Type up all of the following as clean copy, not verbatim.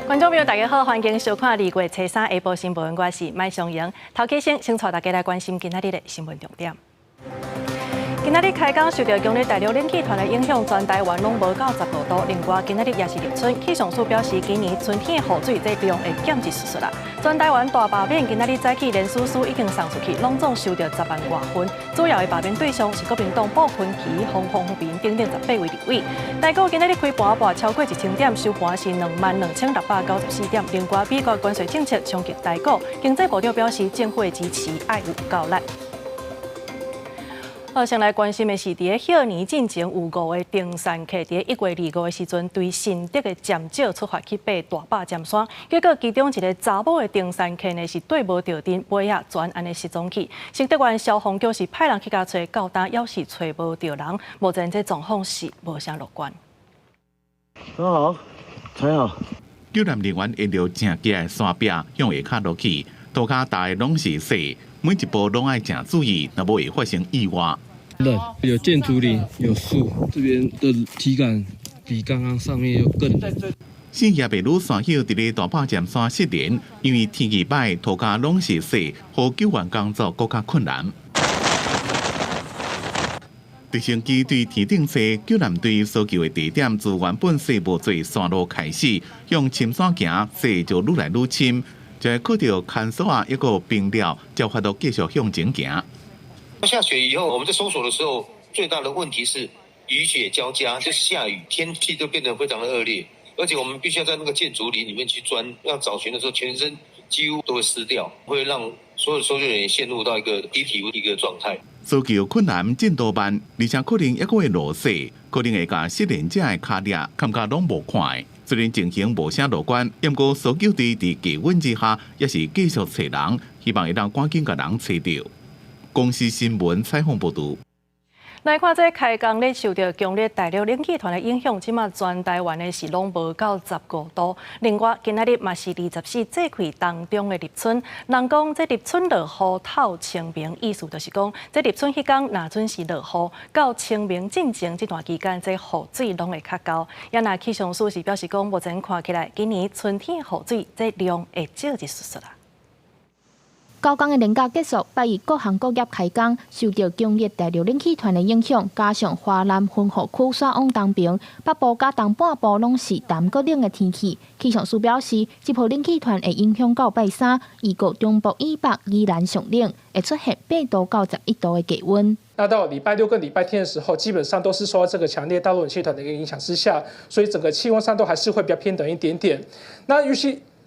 觀眾朋友，大家好，歡迎收看2月初三下晡新聞，我是麥松瑩。頭起先，先帶大家來關心今仔日的新聞重點。今仔日開工受著強烈大陸冷氣團的影響，全台灣攏無到15度。另外，今仔日也是立春，氣象署表示，今年春天的雨水這量會減一絲絲啦。全台灣大罷免，今仔日早起連署書已經送出去，攏總收著10萬外份。主要的罷免對象是國民黨傅崐萁、黃方平等等18位立委。台股今仔日開盤破超過1000點，收盤是22,694點。另外，美國關稅政策衝擊台股，經濟部長表示，政府的支持愛有夠力。好，先來關心的是，佇咧賀年進前有五個登山客，佇咧1月25的時陣，對新竹的尖石出發去爬大霸尖山，結果其中一个查某的登山客呢是綴無著陣，尾仔全按呢失蹤去。新竹縣消防局是派人去共揣，到今猶是揣無著人，目前這狀況是無啥樂觀。好，踩好。救難人員沿著正急的山壁向下跤落去，塗跤踏的攏是雪，每一步攏愛誠注意，若無會發生意外。冷，有箭竹林，有樹，這邊的體感比剛剛上面又更冷。四葉白女山友佇咧大霸尖山失聯，因為天氣歹，塗跤攏是雪，予救援工作閣較困難。直升機對天頂踅，救難隊搜救的地點自原本雪無濟山路開始，向深山行，雪就愈來愈深，就會靠著牽索仔，抑閣冰料，才有法度繼續向前行。下雪以後，我們在搜索的時候，最大的問題是雨雪交加，就是下雨，天氣都變得非常的惡劣，而且我們必須要在那個箭竹林裡面去鑽，要找尋的時候，全身幾乎都會濕掉，會讓所有搜救人員陷入到一個低體溫一個狀態。搜救困難進度慢，而且可能抑閣會落雪，可能會共失聯者的跤跡感覺攏無看。雖然情形無啥樂觀，毋過搜救隊佇低溫之下，也是繼續揣人，希望會當趕緊共人揣著。公視新聞採訪報導。來看這開工咧，受著強烈大陸冷氣團的影響，這馬全台灣的是攏無到15度。另外，今仔日嘛是24節氣當中的立春。人講這立春落雨透清明，意思就是講，這立春彼工若準時落雨，到清明進前這段期間，這雨水攏會較夠。也若氣象署是表示講，目前看起來，今年春天雨水這量會少一絲絲啦。九工的連假結束，拜一各行各業開工，受著強烈大陸冷氣團的影響，加上華南雲雨區徙往東爿，北部佮東半部攏是澹閣冷的天氣。氣象署表示，這波冷氣團會影響到拜三，預告中部以北宜蘭上冷，會出現8度到11度的低溫。那到禮拜六跟禮拜天的時候，基本上都是受到這個強烈大陸冷氣團的一個影響之下，所以整個氣溫上都還是會比較偏冷一點點。那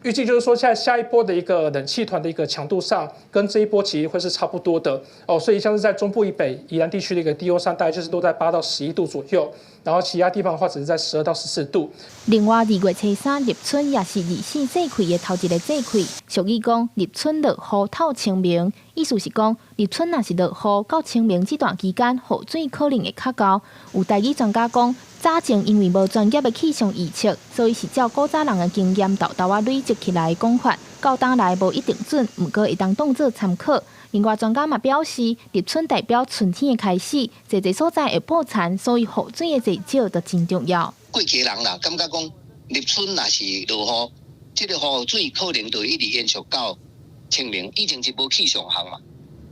預計就是說，下下一波的一個冷氣團的一個強度上，跟這一波其實會是差不多的哦。所以像是在中部以北、宜蘭地區的一個低溫上，大概就是落在8到11度左右，然後其他地方的話，只是在12到14度。另外，2月初三立春也是24節氣的頭一个節氣。俗語講，立春落雨透清明，意思是講立春若是落雨，到清明這段期間，雨水可能會較夠。有台語專家講，早前因為無專業的氣象預測，所以是照古早人的經驗沓沓仔累積起來的講法，到今來無一定準，毋過會當當做參考。另外，專家嘛表示，立春代表春天的開始，濟濟所在會捕蠶，所以雨水的濟少就真重要。過去人啦，感覺講立春若是落雨，這个雨水可能就一直延續到清明。以前是無氣象學嘛，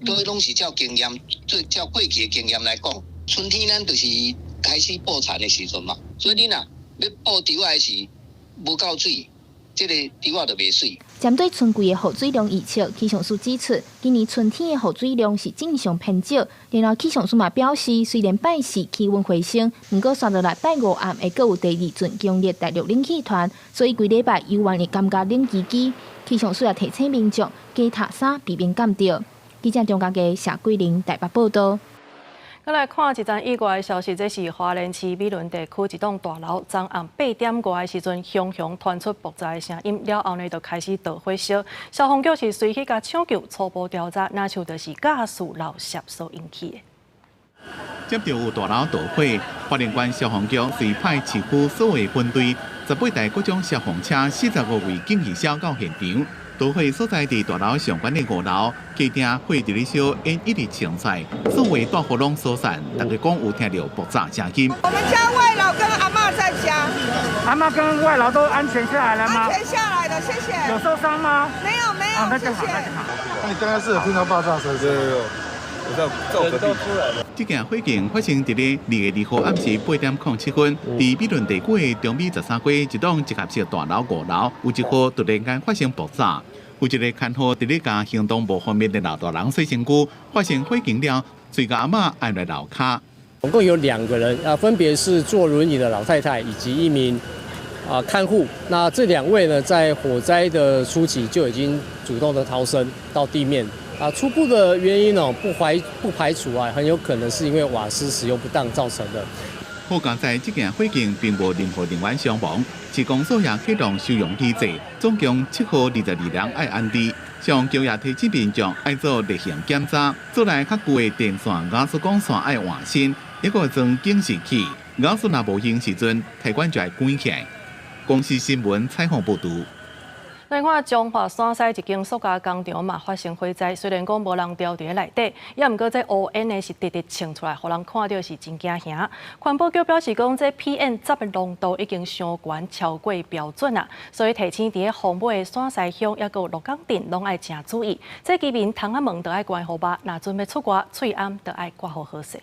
所以攏是照經驗，照過去的經驗來講，春天咱就是開始捕蠶的時陣嘛，所以你若欲捕蜘仔的時無夠水，這个蜘仔就袂媠。針對春季的雨水量預測，氣象署指出，今年春天的雨水量是正常偏少。然後氣象署嘛表示，雖然拜四氣溫回升，毋過紲落來拜五暗會閣有第二陣強烈大陸冷氣團，所以規禮拜猶原會感覺冷吱吱。氣象署也提醒民眾加罩衫，避免感著。記者張家傑、謝桂玲台北報道。閣來看一則意外的消息，這是花蓮市美崙地區一棟大樓，昨暗8點外的時陣，雄雄傳出爆炸的聲音，了後呢就開始著火燒。消防局是隨去共搶救，初步調查，若像就是瓦斯漏洩所引起的。接著有大樓著火，花蓮縣消防局隨派市區所有分隊，18台各種消防車、45位警義消到現場。著火所在佇大樓上懸的5樓，家庭火佇咧燒，煙一直衝出來，所有住戶攏疏散，大家講有聽著爆炸聲音。我們家外勞跟阿嬤在家，阿嬤跟外勞都安全下來了嗎？安全下來了，謝謝。有受傷嗎？沒有沒有，謝謝。那你剛剛是有聽到爆炸聲？有有有，我在我隔壁。這件火警發生佇咧2月2號暗時8點07分，佇美崙地區的中美13街一棟集合式大樓5樓，有一號突然間發生爆炸。有一个看護佇咧共行動無方便的老大人洗身軀，發生火警了，隨共阿嬤按來樓跤。總共有兩個人啊，分別是坐輪椅的老太太以及一名看護。那這兩位呢，在火災的初期就已經主動的逃生到地面。啊，初步的原因呢，不排除啊，很有可能是因為瓦斯使用不當造成的。好佳哉這件火警並無任何人員傷亡，市公所也啟動收容機制，總共7號22人愛安置。上橋也提醒民眾愛做例行檢查，厝內較舊的電線、瓦斯管線愛換新，抑閣裝警示器。瓦斯若無用時陣，開關就愛關起來。公視新聞採訪報導。來看彰化山西一間塑膠工廠嘛發生火災，雖然講無人牢佇咧內底，也毋過這烏煙呢是直直衝出來，予人看著是真驚嚇。環保局表示講，這 PM 10的濃度已經傷懸超過標準啊，所以提醒佇咧風尾的山西鄉，抑閣有鹿港鎮，攏愛誠注意。這居民窗仔門著愛關好吧，若準備出外，喙罨著愛掛好好勢。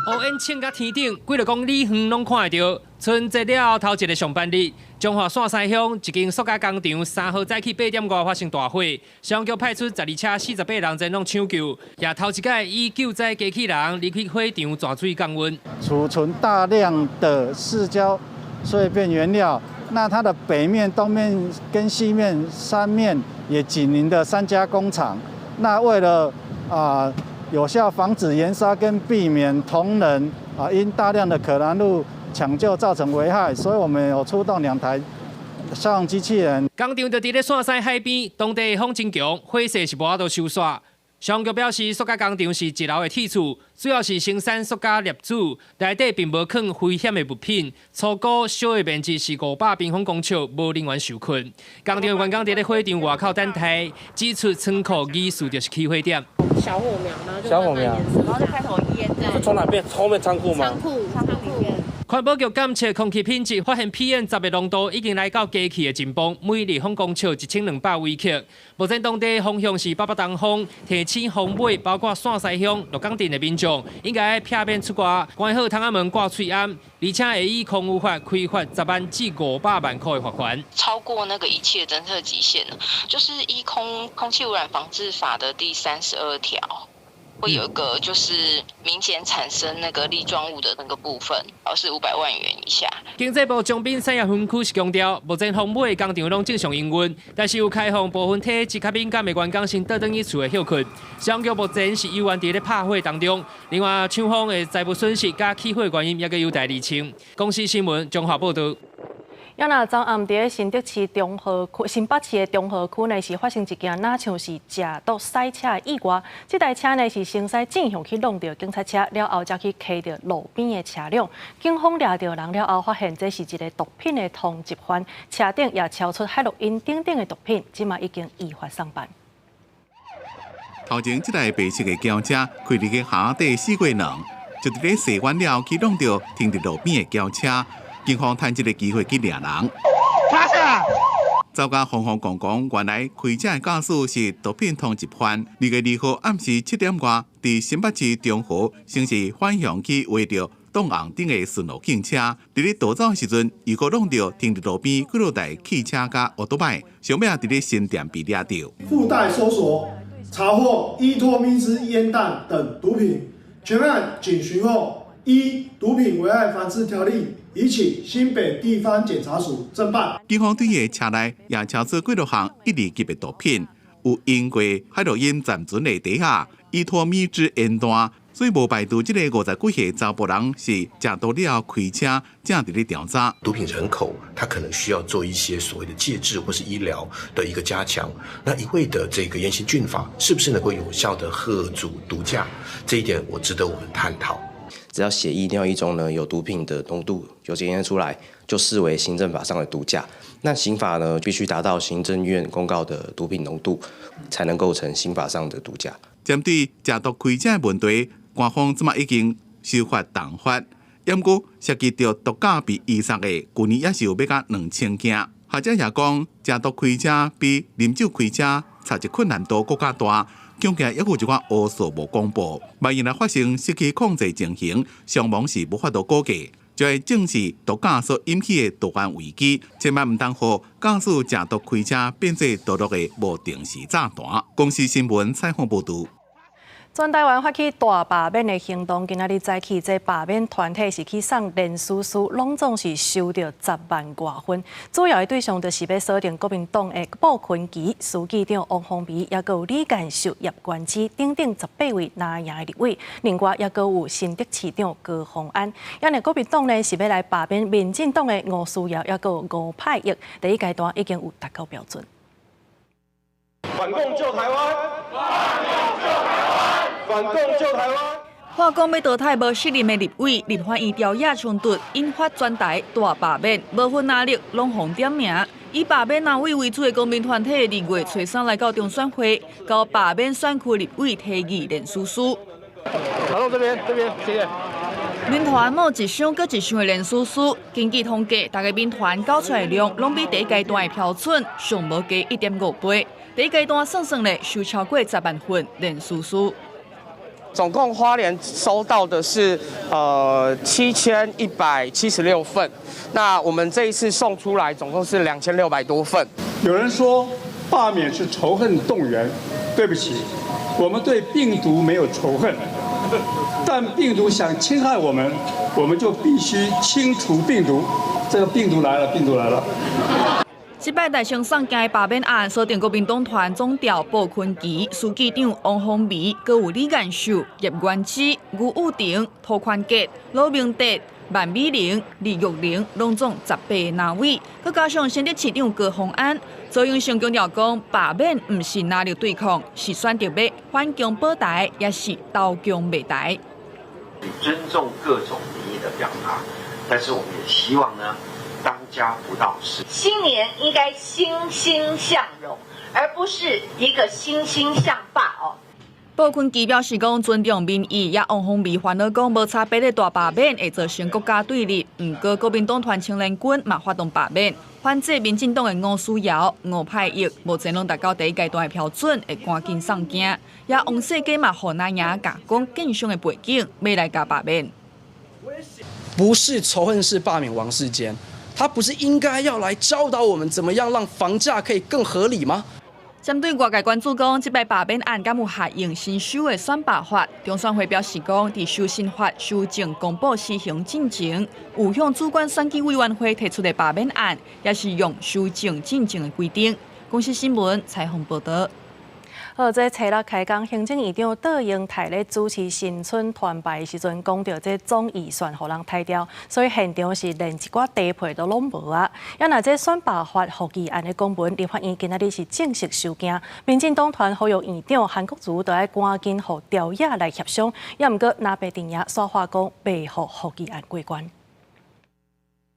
烏煙衝到天頂，幾若公里遠攏看會著。春節了後頭一个上班日，彰化線西鄉一間塑膠工廠3號早起8點外發生大火，消防局派出12車48人前往搶救，也頭一擺以救災機器人入去火場泉水降溫。儲存大量的塑膠碎片原料，那它的北面、東面跟西面三面也緊鄰的三家工廠，那為了有效防止燃燒跟避免同仁因大量的可燃物搶救造成危害，所以我們有出動兩台消防機器人。工廠就佇咧線西海邊，當地風真強，火勢是無法度收煞。消防局表示，塑膠工廠是一樓的鐵厝，主要是生產塑膠粒子，內底並無囥危險的物品。初估燒的面積是500平方公尺，無人員受困。工廠的員工佇咧火場外口等待，指出倉庫疑似就是起火點。小火苗，然後就小火苗，然後就開頭煙。是從哪邊？後面倉庫嗎？倉庫，倉庫裡面。環保局監測空氣品質，發現 PM 10的濃度已經來到機器的盡峰，每立方公尺1200微克。目前當地風向是北北東風，提醒風尾包括線西鄉、鹿港鎮的民眾應該避免出外，關好窗仔門掛喙罨，而且會依空污法開罰10萬至500萬塊的罰款。超過那個儀器的偵測極限，就是依空氣污染防治法的第32條。會有一個就是明顯產生那個粒狀物的那個部分，而是500萬元以下。經濟部彰濱產業分區是強調，目前風尾工廠攏正常營運，但是有開放部分體質較敏感的員工先倒轉去厝的休睏。消防局目前是猶原佇咧拍火當中，另外廠方的財務損失佮起火原因也閣有待釐清。公視新聞綜合報導。啊若昨暗佇咧新竹市中和區、新北市的中和區呢，是發生一件若像是食毒賽車的意外。這台車呢是先駛正向去挵著警察車，了後才去騎著路邊的車輛。警方掠著人了後，發現這是一个毒品的通緝犯，車頂也搜出海洛因等等的毒品，這馬已經依法送辦。頭前這台白色的轎車開佇個巷底四過兩，就佇咧駛彎了去挵著停佇路邊的轎車。警方趁這个機會去掠人。走甲慌慌張張，原來開車的駕駛是毒品通緝犯。2月2號暗時7點外，佇新北市中和，先是反向去圍著擋紅燈的巡邏警車。佇咧逃走的時陣，又閣挵著停佇路邊幾落台汽車佮歐多擺，上尾仔佇咧新店被掠著。附帶搜索查獲依托咪酯煙彈等毒品，全案警詢後依毒品危害防治條例，移請新北地方檢察署偵辦。警方對伊的車內也查出幾多項一二級的毒品，有用過海洛因暫存的底下，依托咪酯煙彈，所以無排除這个50幾歲查埔人是食毒了後開車，正佇咧調查。毒品人口，他可能需要做一些所謂的戒治或是醫療的一個加強。那一味的這個嚴刑峻法，是不是能夠有效的遏阻毒駕？這一點我值得我們探討。只要血液、尿液中呢有毒品的濃度有檢驗出來，就視為行政法上的毒駕。那刑法呢必須達到行政院公告的毒品濃度，才能構成刑法上的毒駕。針對食毒開車的問題，官方這馬已經修法重罰，毋過涉及著毒駕被遺失的，舊年也是有欲甲2000件。學者也講，食毒開車比啉酒開車查證困難度閣較大，強調猶閣有一寡烏數無公布。萬一若發生失去控制情形，傷亡是無法度估計。就會正視毒駕所引起的道安危機，千萬毋通予駕駛食毒開車變做道路的無定時炸彈。公視新聞採訪報導。全台灣發起大罷免的行動，今仔日早起，這罷免團體是去送連署書，攏總是收著10萬外份。主要的對象就是欲鎖定國民黨的傅崐萁、書記長王鴻薇，抑閣有李幹秀、葉元之等等18位藍營的立委。另外，抑閣有新竹市長高虹安。因為國民黨呢是欲來罷免民進黨的吳思瑤，抑閣有吳霈毓。第一階段已經有達到標準。反共救台灣！反共救台灣！反共救台灣！話講欲淘汰無適任的立委，立法院朝野衝突，引發全台大罷免，無分藍綠，攏予點名。以罷免藍委為主的公民團體，2月初3來到中選會，交罷免選區立委提議連署書。好，到這邊，這邊，謝謝。民團募一箱閣一箱的連署書，根據統計，逐个民團繳出來的量，攏比第一階段的標準上無加1.5倍。第一階段算算咧，收超過10萬份連署書。總共花蓮收到的是7176份，那我們這一次送出來總共是2600多份。有人說罷免是仇恨動員，對不起，我們對病毒沒有仇恨，但病毒想侵害我們，我們就必須清除病毒。這個病毒來了，病毒來了。這擺大聲送件的罷免案，鎖定國民黨團總召傅崐萁、書記長王鴻薇，閣有李彥秀、葉元之、吳玉婷、涂寬傑、魯明哲、萬美玲、李玉玲，攏總18個藍委，閣加上新竹市長高虹安，周英生強調講，罷免毋是藍綠對抗，是選擇欲反共保台，抑是投共賣台。尊重各種民意的表達，但是我們也希望呢，當家不鬧事。新年應該欣欣向榮，而不是一個欣欣向罷哦。傅崐萁表示講尊重民意，也王鴻薇煩惱講無差別的大罷免會造成國家對立。毋過國民黨團青年軍嘛發動罷免，反制民進黨的吳思瑤、吳霈毓，目前攏達到第一階段的標準，會趕緊送件。也王世堅嘛，予藍營共講建商的背景，欲來共罷免。不是仇恨式罷免王世堅，他不是應該要來教導我們怎麼樣讓房價可以更合理嗎？針對外界關注講，這擺罷免案敢有合用新修的選罷法？中選會表示講，佇修新法修正公布施行進前，有向主管選舉委員會提出的罷免案，也是用修正進前的規定。公視新聞採訪報導。好，這初六開工，行政院長卓榮泰咧主持新春團拜的時陣，講著這總預算予人刣掉，所以現場是連一寡茶皮都攏無啊。啊若這選罷法覆議案的公文，立法院今仔日是正式收件，民進黨團呼籲院長韓國瑜著愛趕緊予朝野來協商，也毋過藍白陣營煞話講袂予覆議案過關。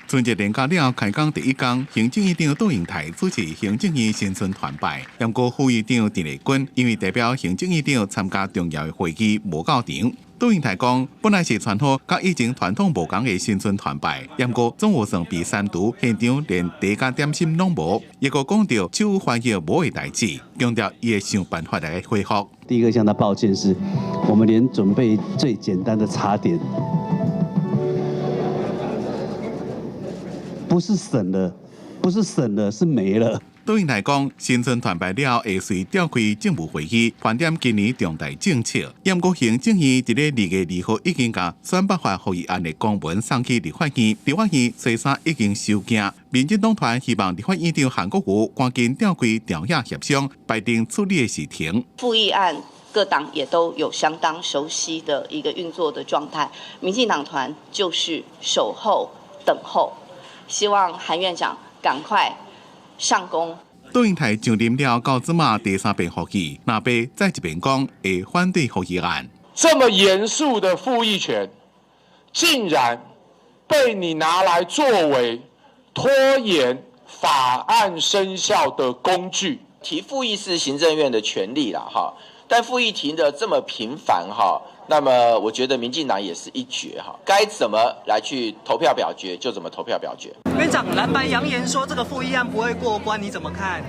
春節連假了，開工第一工，行政院長卓榮泰主持行政院新春團拜，毋過副院長鄭麗君因為代表行政院長參加重要的會議，無到場。卓榮泰講，本來是傳好佮以前傳統無仝的新春團拜，毋過總預算被刪除，現場連茶佮點心攏無。抑閣講著手翻譯無的代誌，強調伊會想辦法來恢復。第一個向他抱歉是，我們連準備最簡單的茶點。不是省了，不是省了，是沒了。對𪜶來講，新春團拜了會隨召開政務會議，盤點今年重大政策。毋過行政院佇咧2月2號已經共選罷法覆議案的公文送去立法院，立法院初三已經收件。民進黨團希望立法院長韓國瑜趕緊召開朝野協商，排定處理的時程。覆議案各黨也都有相當熟悉的一個運作的狀態，民進黨團就是守候等候。希望韓院長趕快上工。卓榮泰上任了，到這馬第三遍覆議，藍白再一遍講會反對覆議案。這麼嚴肅的復議權，竟然被你拿來作為拖延法案生效的工具。提復議是行政院的權利啦，哈，但復議提的這麼頻繁，哈，那麼我覺得民進黨也是一絕哈，該怎麼來去投票表決就怎麼投票表決。院長，藍白揚言說這個附議案不會過關，你怎麼看？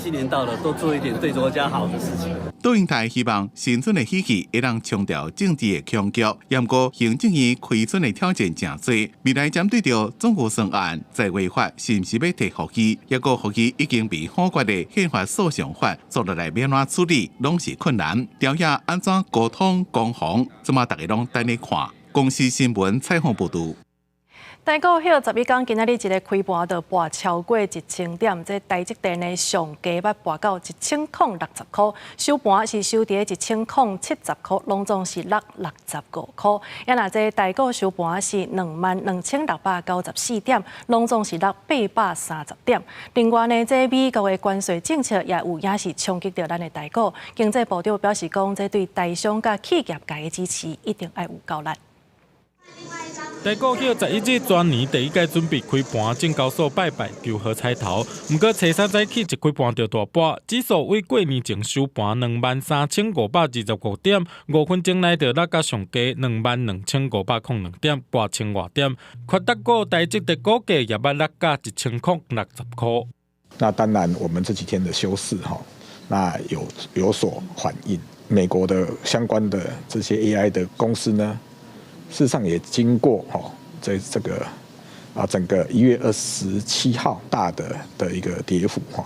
新年到了，多做一點對國家好的事情。杜英台希望新春的喜氣會當沖掉政治的僵局，毋過行政院虧損的挑戰誠濟。未來針對著總預算案在違法，是毋是欲提復議？抑閣復議已經被否決的憲法訴訟法，做落來欲按怎處理，攏是困難。朝野按怎溝通攻防，這馬逐家攏等咧看。公視新聞採訪報導。台股歇11工，今仔日一个開盤就跋超過1000點，這台積電的上低捌跋到1060箍，收盤是收佇1070箍，攏總是落65箍。啊若這台股收盤是22,694點，攏總是落830點。另外呢，這美國的關稅政策也有影是衝擊著咱的台股。經濟部長表示講，這對台商佮企業界的支持一定愛有夠力。台股歇11日全年第一屆準備開盤，證交所拜拜求好彩頭。毋過初三早起一開盤就大跋，指數為過年前收盤23,525點，5分鐘內就落甲上低22,502點，跋千外點。權值股台積電股價也捌落甲1060箍。那當然，我們這幾天的休市哈，那有所反應。美國的相關的這些 AI 的公司呢？事實上也經過哈，這這個啊，整個1月27號大的一個跌幅哈。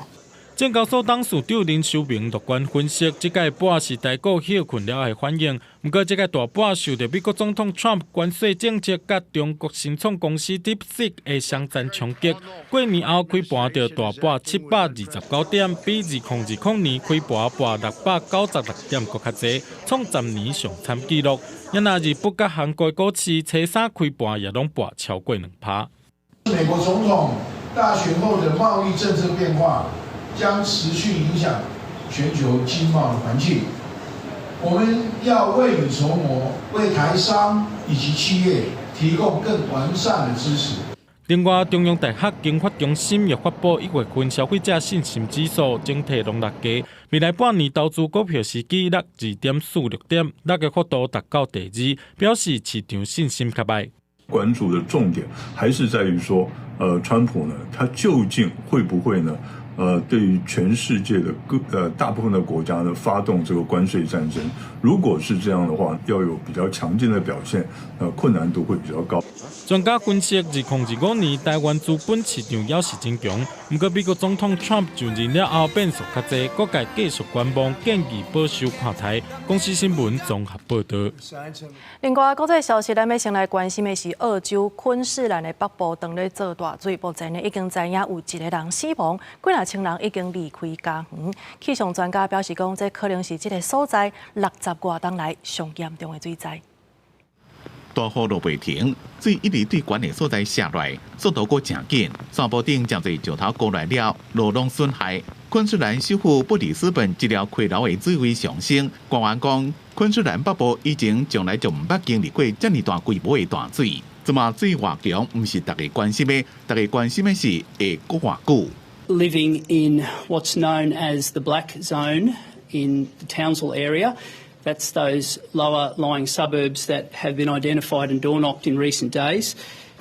證交所董事長林修明樂觀分析，這屆跋是台股歇睏了的反應。毋過，這屆大跋受著美國總統 Trump 關稅政策佮中國新創公司 DeepSeek 的雙重衝擊。過年後開盤就大跋729點，比2020年開盤跋696點閣較濟，創10年上慘紀錄。若日本佮韓國股市初三開盤也攏跋超過2%。美國總統大選後的貿易政策變化，將持續影響全球經貿的環境。我們要未雨綢繆，為台商以及企業提供更完善的支持。另外，中央大學經發中心也發布1月份消費者信心指數，整體攏落低。未來半年投資股票時機落2.46點，落的幅度達到第二，表示市場信心較䆀。關注的重點還是在於說，川普呢，他究竟會不會呢？對於全世界的各大部分的國家呢，發動這個關稅戰爭？如果是這樣的話，要有比較強勁的表現，困難度會比較高。專家分析，2025年台灣資本市場猶是真強，毋過美國總統 Trump 就任了後變數較濟，各界繼續觀望，建議保守看待。公視新聞綜合報導。另外，國際消息，咱欲先來關心的是澳洲昆士蘭的北部當咧做大水，目前呢已經知影有一個人死亡，幾若千人已經離開家園。氣象專家表示講，這可能是這个所在60外冬來上嚴重的水災。大雨落袂停，水一直對懸的所在瀉落來，速度閣誠緊。山坡頂誠濟石頭孤來了，路攏損害。昆士蘭首府布里斯本這條溪流的水位上升，官員講，昆士蘭北部以前從來就毋捌經歷過遮爾大規模的大水。這馬水偌強，毋是逐家關心的，逐家關心的是會閣偌久。 Living in what's known as the black zone in the Townsville area. That's those lower lying suburbs that have been identified and door knocked in recent days.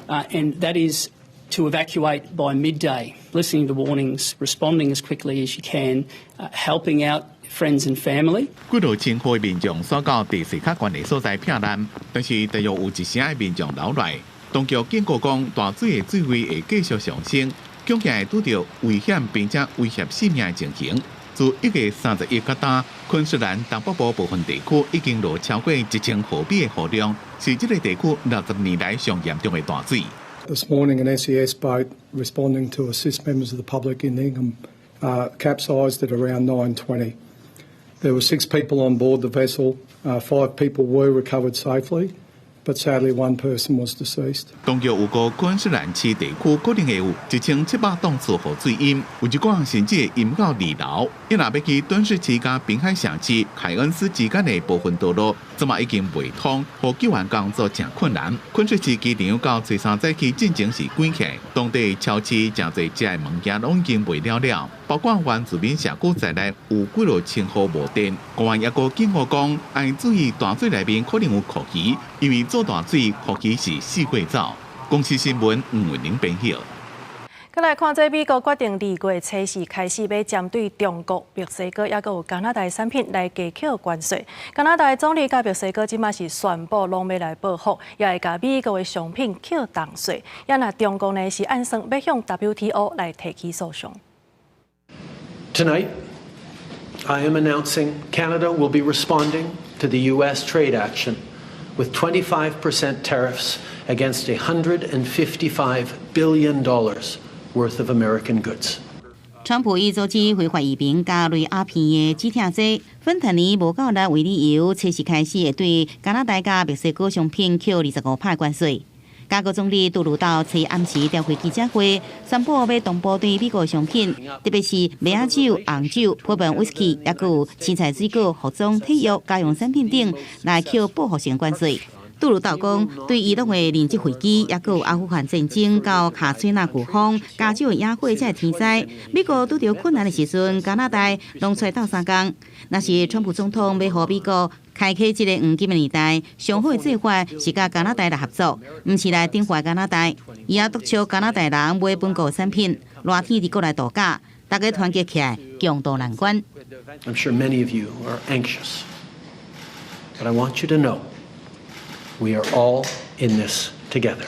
And that is to evacuate by midday, listening to warnings, responding as quickly as you can, helping out friends and family. 幾若千戶民眾徙到地勢較懸的所在避難，但是大約有一成的民眾留來。當局警告講，大水的水位會繼續上升，恐驚會拄著危險並且威脅性命的情形。自1月31到今，昆士蘭東北部部分地區已經落超過1000毫米的雨量，是這个地區60年來上嚴重的大水。 This morning, an SES boat responding to assist members of the public in Ingham capsized at around 9:20. There were six people on board the vessel. Five people were recovered safely, but sadly one person was deceased. 當局預估昆士蘭市地區可能會有1700棟厝予水淹，有一寡甚至會淹到二樓。伊若欲去敦士市佮濱海城市凱恩斯之間的部分道路，這馬已經袂通，予救援工作誠困難。昆水市機場到初三早起進前是關起，當地超市誠濟食的物件攏已經賣了了，包括原住民社區在內有幾落千戶無電。公安抑閣警告講，愛注意大水內面可能有蛞蝓，因為做大水蛞蝓是四界走。公視新聞吳文玲編譯。閣來看，這美國決定二月初四開始欲針對中國、墨西哥，抑閣有加拿大產品來加課關稅。加拿大總理佮墨西哥這馬是宣布攏欲來報復，也會共美國的商品課重稅。也若中國呢是按算欲向 WTO 來提起訴訟。 Tonight, I am announcing Canada will be responding to the U.S. trade action with 25% tariffs against $155 billion worth of American goods. 川普以阻止非法移民佮類鴉片的止痛劑芬太尼無夠力為理由，初四開始會對加拿大佮墨西哥商品課25%關稅。加國總理杜魯道初暗時召開記者會，宣布欲同步對美國商品，特別是麥仔酒、紅酒、波本威士忌，抑閣有青菜、水果、服裝、體育、家用產品等來課報復性關稅。杜魯道講，對伊朗的人質危機，抑閣有阿富汗戰爭到卡崔娜颶風、加州的野火這天災，美國拄著困難的時陣，加拿大攏出來鬥相共。若是川普總統欲予美國開啟這個黃金的年代，上好的做法是佮加拿大來合作，毋是來懲罰加拿大。伊也督促加拿大人買本國產品，熱天佇國內度假，大家團結起來，共渡難關。 I'm sure many of you are anxious, but I want you to know we are all in this together.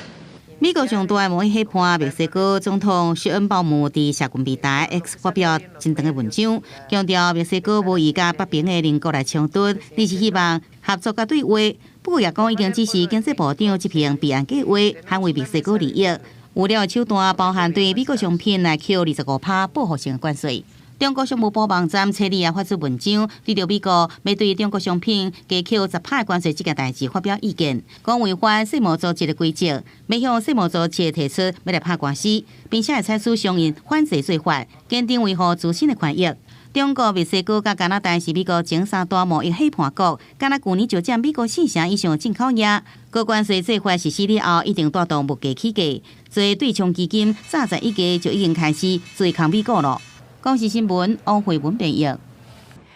美國上大的貿易夥伴墨西哥總統雪恩鮑姆佇社群平台 X 發表真長的文章，強調墨西哥無意佮北邊的鄰國來衝突，而是希望合作佮對話。不過，也講已經指示經濟部長執行備案計劃，捍衛墨西哥利益。有了手段包含對美國商品來課25%報復性關稅。中國商務部網站初二也發出文章，對著美國欲對中國商品加課10%關稅這件代誌發表意見，講違反世貿組織的規則，欲向世貿組織提出欲來拍官司，並且會採取相應反制做法，堅定維護自身的權益。中國、墨西哥佮加拿大是美國前三大貿易夥伴國，敢若舊年就佔美國四成以上進口額。高關稅做法實施了後，一定帶動物價起價，做對沖基金早在一月就已經開始做空美股囉。公視新聞王慧文編譯。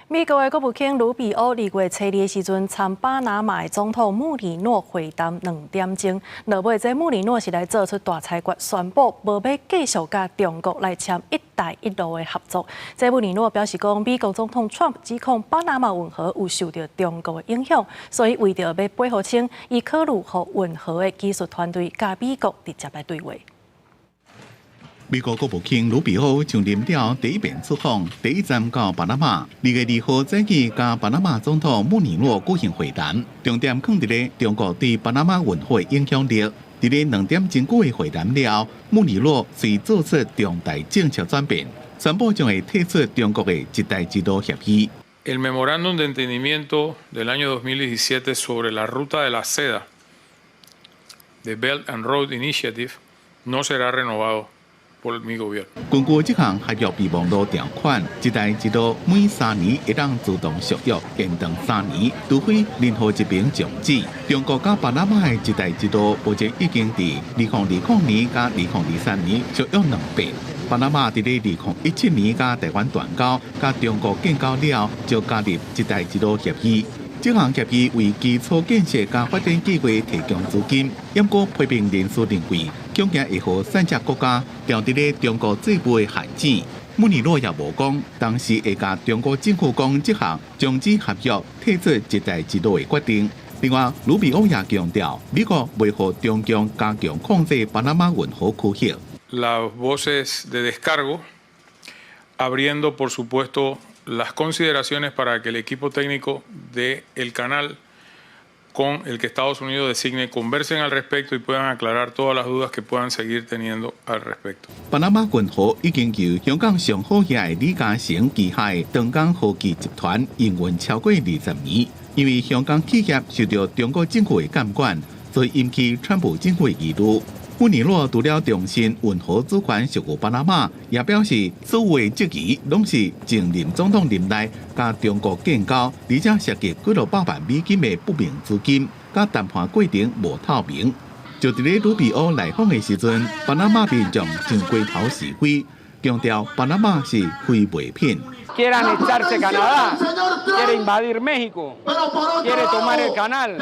美國的國務卿魯比歐二月初二的時陣，參巴拿馬的總統穆里諾會談2點鐘。落尾這穆里諾是來做出大裁決，宣布無欲繼續佮中國來簽“一帶一路”的合作。這穆里諾表示講，美國總統川普指控巴拿馬運河有受著中國的影響，所以為著欲保護清，伊考慮予運河的技術團隊佮美國直接來對話。美國國務卿魯比歐上任了第一遍出訪，第一站到巴拿馬。2月2號早起，佮巴拿馬總統穆尼諾舉行會談，重點放佇咧中國對巴拿馬運河的影響力。佇咧2點鐘久的會談了後，穆尼諾遂做出重大政策轉變，宣布將會退出中國的一帶一路協議。 El memorándum de entendimiento del año 2017 sobre la ruta de la seda, the Belt and Road Initiative, no será renovado por mi gobierno。根據這項合約備忘錄條款，一帶一路每三年會當自動續約延長三年，除非任何一邊終止。中國佮巴拿馬的一帶一路目前已經佇2020年佮2023年續約兩遍。巴拿馬佇咧2017年佮台灣斷交，佮中國建交了後，就加入一帶一路協議。這項協議為基礎建設佮發展計劃提供資金，毋過批評人士認為，恐驚會予散隻國家掉佇咧中國債務的陷阱。穆尼諾也無講，當時會共中國政府講這項終止合約、退出一帶一路的決定。另外，魯比歐也強調，美國袂予中共加強控制巴拿馬運河區域。 Las voces de descargo, abriendo por supuesto las consideraciones para que el equipo técnico del canal con el que Estados Unidos designe conversen al respecto y puedan aclarar todas las dudas que puedan seguir teniendo al respecto. 巴拿馬運河已經由香港上好額的李嘉誠旗下的長江科技集團營運超過20年，因為香港企業受著中國政府的監管，所以引起川普政府的疑慮。穆尼洛除了重申運河主權屬於巴拿馬，也表示所有的質疑攏是前任總統任內佮中國建交，而且涉及幾落百萬美金的不明資金，佮談判過程無透明。就佇咧魯比歐來訪的時陣，巴拿馬民眾上街頭示威，強調巴拿馬是非賣品。 Quieren anexarse Canadá, quiere invadir México, quiere tomar el canal,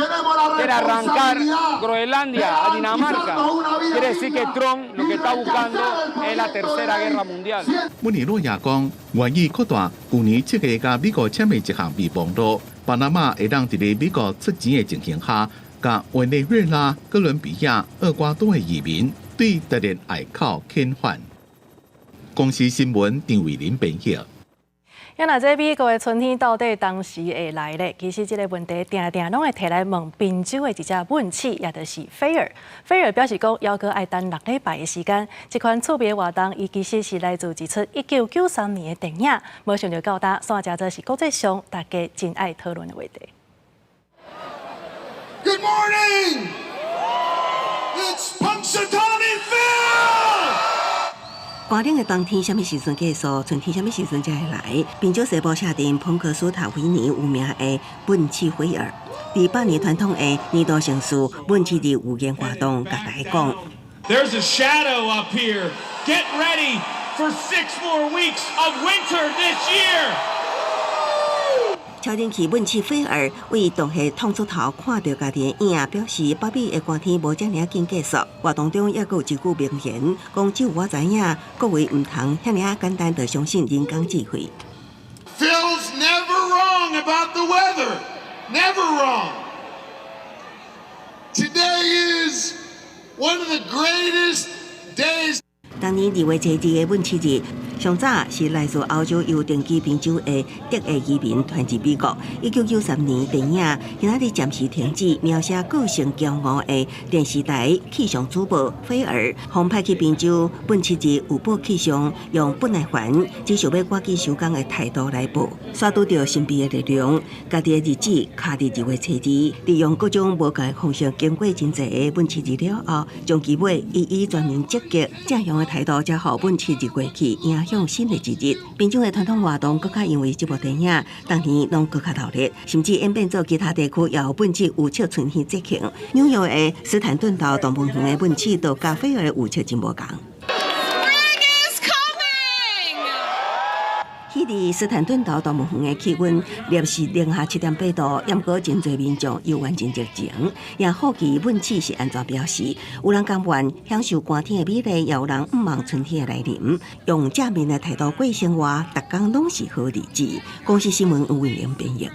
quiere arrancar Groenlandia a Dinamarca. Quiere decir que Trump lo que está buscando es la tercera guerra mundial. 穆尼洛也講，願意擴大舊年7月佮美國簽的一項備忘錄，巴拿馬會當佇咧美國出錢的情形下，共委內瑞拉、哥倫比亞、厄瓜多的移民對特列隘口遣返。公視新聞張偉林編譯。啊，若這美國的春天到底當時會來咧？其實這个問題定定攏會提來問賓州的一隻問刺，也就是菲爾。菲爾表示講，猶閣愛等6禮拜的時間。這款趣味的活動，伊其實是來自一齣1993年的電影，無想著到今，煞成做是國際上大家真愛討論的話題。 Good morning, it's Punxsutawney Phil. 寒冷的冬天，啥物時陣結束？春天啥物時陣才會來？賓州西部城鎮彭克斯塔維尼有名的糞刺菲爾，佇百年傳統的年度盛事糞刺日預言活動，共大家講。 There's a shadow up here. Get ready for 6 more weeks of winter this year. 超人氣糞刺菲爾為洞穴探出頭，看著家己的影，表示北美的寒天無遮爾仔緊結束。活動中猶閣有一句名言，講只有我知影，各位毋通遐爾簡單就相信人工智慧。 Phil's never wrong about the weather. Never wrong. Today is one of the greatest days. 當年2月初2的糞刺日，上早是來自歐洲由定居賓州的德裔移民傳入美國。1993年電影今仔日暫時停止描寫個性驕傲的電視台氣象主播菲爾，予派去賓州糞刺日預報氣象，用不耐煩、只想欲趕緊收工的態度來報，煞拄著神秘的力量，家己的日子敲佇2月初2，利用各種無仝方式經過真濟个糞刺日了後，將其尾伊以全面積極正向的態度，才予糞刺日過去，迎向新的一日。賓州的傳統活動，閣較因為這部電影，當年攏閣較熱鬧，甚至演變做其他地區也有糞刺預測春天節慶。紐約的斯坦頓島動物園的糞刺，都佮菲爾的預測真無仝。 Spring is coming! 彼日斯坦頓島動物園的氣溫攝氏零下7.8度，毋過真濟民眾猶原真熱情，也好奇糞刺是按怎表示。有人甘願享受寒天的美麗，也有人向望春天的來臨，用正面的態度過生活，逐工攏是好日子。公視新聞吳偉玲編譯。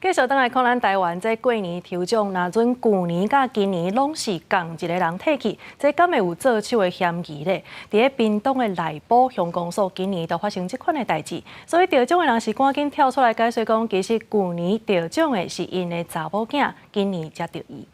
繼續轉來看咱台灣這過年抽獎，若準舊年佮今年攏是仝一个人提去，這敢會有做手的嫌疑咧？佇咧屏東的內埔鄉公所，今年都發生這款的代誌，所以得獎的人是趕緊跳出來解釋講，其實舊年得獎的是𪜶的查某囝，今年才著伊。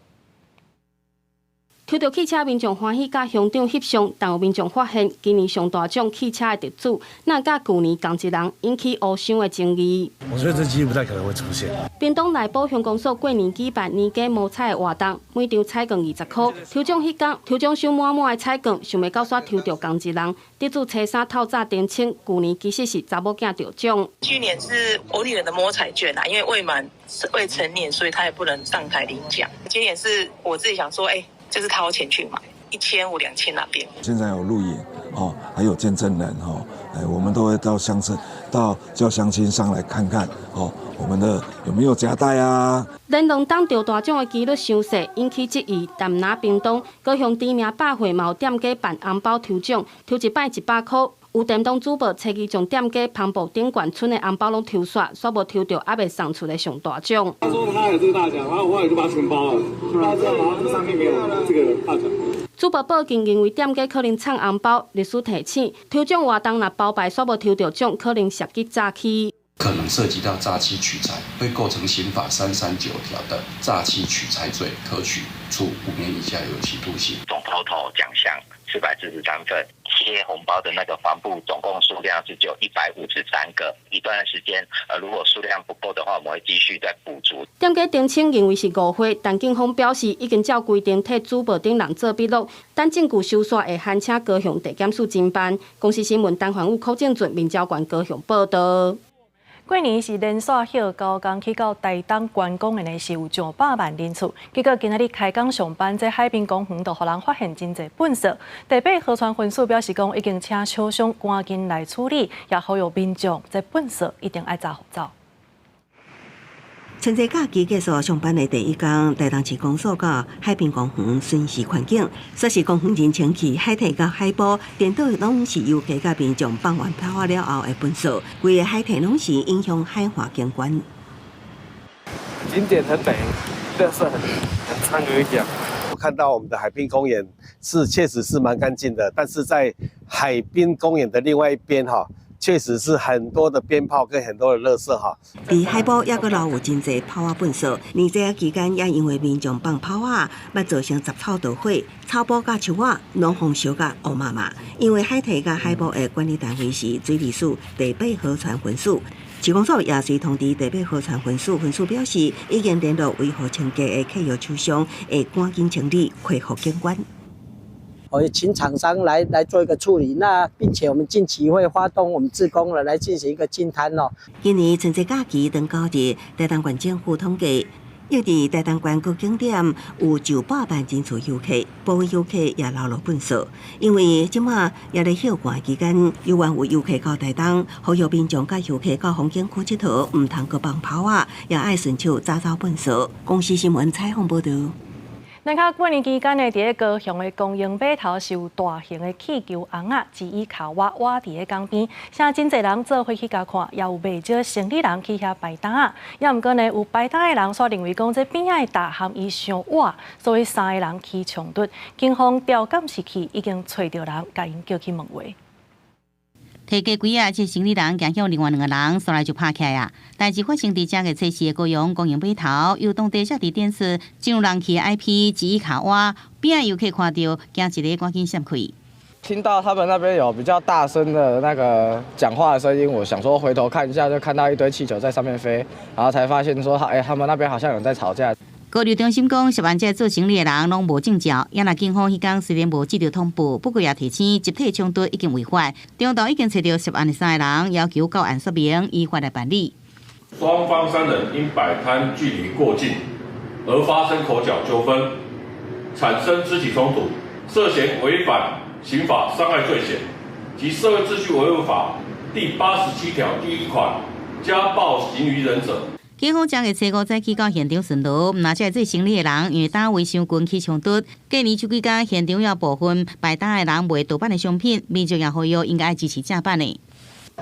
抽著汽車民眾歡喜，佮鄉長翕相，但有民眾發現今年上大獎汽車的得主，哪佮舊年仝一人，引起烏箱的爭議。我覺得這幾率不太可能會出現。屏東內埔鄉公所過年舉辦年底摸彩的活動，每張彩券20箍，抽獎彼工，抽獎箱滿滿的彩券，想袂到煞抽著仝一人。得主初三透早澄清，舊年其實是查某囝得獎。去年是我女兒的摸彩券啊，因為未滿未成年，所以她也不能上台領獎。今年是我自己想說，就是掏錢去買1500、2000那邊。現在有錄影哦，還有見證人哦，我們都會到鄉村，到叫鄉親上來看看哦，我們的有沒有夾帶啊？連兩冬得大獎的幾率傷細，引起質疑。但毋但屏東高雄知名百貨嘛有店家辦紅包抽獎，抽一擺100箍。有電動主播初二將店家帆布頂懸賰的紅包攏抽煞，煞無抽著猶未送出的上大獎。他說他有這個大獎，然後我後來就把它全包了，他知道這上面沒有這個大獎。主播報警認為店家可能藏紅包，律師提醒，抽獎活動若包牌煞無抽著獎，可能涉及詐欺。可能涉及到詐欺取財，會構成刑法339條的詐欺取財罪，可取處5年以下有期徒刑。中頭頭獎項443份，貼紅包的那個帆布總共數量是只有153個。一段時間，如果數量不夠的話，我們會繼續再補足。店家澄清認為是誤會，但警方表示已經照規定替主播等人做筆錄，等證據收煞會函請高雄地檢署偵辦。公視新聞陳環宇、柯正俊、民交館高雄報道。過年是連續歇9工去到台東觀光的呢，是有上百萬人次。結果今仔日開工上班，這海濱公園就予人發現真濟糞埽。台北河川分署表示講，已經請廠商趕緊來處理，也呼籲民眾這糞埽一定愛查予走。春節假期結束上班的第一工，台東市公所佮海濱公園巡視環境，說是公園真清氣，海堤佮海埔，顛倒攏是遊客佮民眾放完炮仔了後的糞埽，規个海堤攏是影響海岸景觀。景點很美，但是很髒有一點。我看到我們的海濱公園是確實是蠻乾淨的，但是在海濱公園的另外一邊哈，確實是很多的鞭炮跟很多的垃圾哈。佇海埔也閣留有真濟炮仔糞埽，年節期間也因為民眾放炮仔，捌造成雜草著火，草埔佮樹仔攏予燒甲烏麻麻。因為海堤佮海埔的管理單位是水利署台北河川分署，市公所也隨通知台北河川分署，分署表示已經聯絡維護清潔的契約廠商，會趕緊清理，恢復景觀。我請廠商來做一個處理，那並且我們近期會發動我們志工了來進行一個淨灘哦。今年春節假期頭9日，台東縣政府統計，約佇台東縣各景點有900萬人次遊客，部分遊客也留落糞埽。因為這馬也咧歇寒期間，猶原有遊客到台東，呼籲民眾佮遊客到風景區𨑨迌，毋通閣放炮仔，也愛順手執走糞埽。公視新聞採訪報導。咱看過年期間呢，佇咧高雄的公營碼頭是有大型的氣球尪仔，吉伊卡哇倚佇咧江邊，啥真濟人做伙去共看，也有袂少生理人去遐擺擔仔。也毋過呢，有擺擔的人煞認為講這邊仔的大含伊傷倚，所以三个人起衝突。警方調監視器已經揣著人，共𪜶叫去問話。提雞櫃仔，這生理人行向另外兩个人，紲來就拍起來啊！代誌發生佇正月初四的高雄公營碼頭，由當地遮佇電視進入人氣的 IP 吉伊卡哇，邊仔遊客看著，驚一个趕緊閃開。聽到他們那邊有比較大聲的那個講話的聲音，我想說回頭看一下，就看到一堆氣球在上面飛，然後才發現說，哎，他們那邊好像有人在吵架。物流中心講，涉案這做生理的人攏無證照，也若警方彼工雖然無接著通報，不過也提醒集體衝突已經違法，中晝已經揣著涉案的三個人，要求到案說明，依法來辦理。雙方三人因擺攤距離過近而發生口角糾紛，產生肢體衝突，涉嫌違反刑法傷害罪嫌及社會秩序維護法第87條第1款家暴行於人者。警方正月初五早起到現場巡邏，毋若這做生理的人，因為擔圍傷近起衝突。過年這幾工，現場有部分擺擔的人賣盜版的商品，民眾也呼籲應該支持正版的，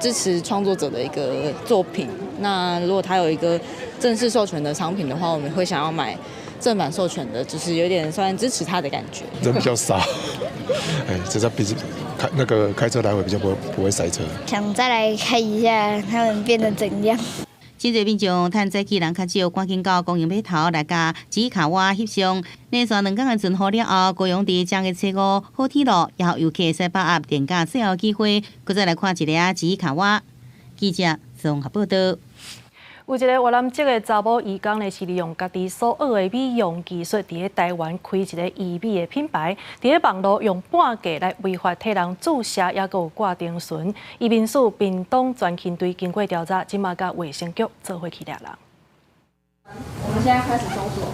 支持創作者的一個作品。那如果他有一個正式授權的商品的話，我們會想要買正版授權的，就是有點算支持他的感覺。人比較少，哎，這在比開那個開車來回比較不會塞車。想再來看一下他們變得怎樣。真濟民眾趁早起人較少，趕緊到公營碼頭來共吉伊卡哇翕相。連續2工的巡雨了後，高雄佇正月初五好天路，也予遊客會使把握連假最後機會，閣再來看一下吉伊卡哇。記者綜合報導。有一个越南籍的查某移工呢，是利用家己所學的美容技術，佇咧台灣開一个醫美的品牌，佇咧網路用半價來違法替人注射，抑閣有掛丁醇。移民署屏東專勤隊經過調查，這馬佮衛生局做伙去掠人。我們現在開始搜索。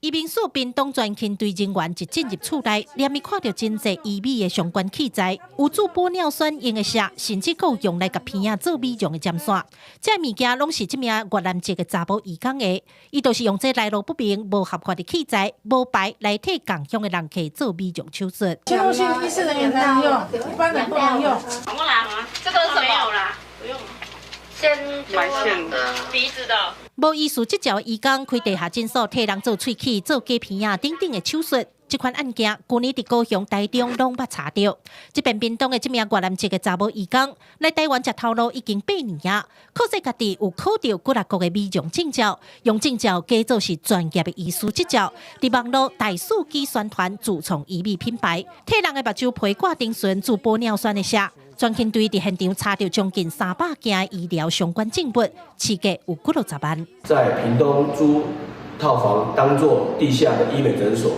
移民署屏東專勤隊人員一進入厝內，連伊看著真濟醫美的相關器材，有注玻尿酸用的錫，甚至閣有用來共鼻仔做美容的針線。這物件攏是這名越南籍的查某移工的，伊就是用這來路不明、無合法的器材、無牌來替仝鄉的人客做美容手術。侵入性醫事人員才能用，一般人不能用。什麼啦？這個是什麼？沒有啦，不用。先埋線的鼻子的。無醫師執照的移工開地下診所，替人做喙齒、做假鼻仔等等的手術。這款案件，舊年佇高雄、台中攏捌查著。這邊屏東的這名越南籍的查某移工來台灣食頭路已經8年啊，靠勢家己有考著幾若國的美容證照，用證照假做是專業的醫師執照，佇網路大肆舉宣傳自創醫美品牌，替人的目睭皮掛丁醇注玻尿酸的寫。專勤隊佇現場查著將近300件醫療相關證物，市價有幾落十萬。在屏東租套房當作地下的醫美診所，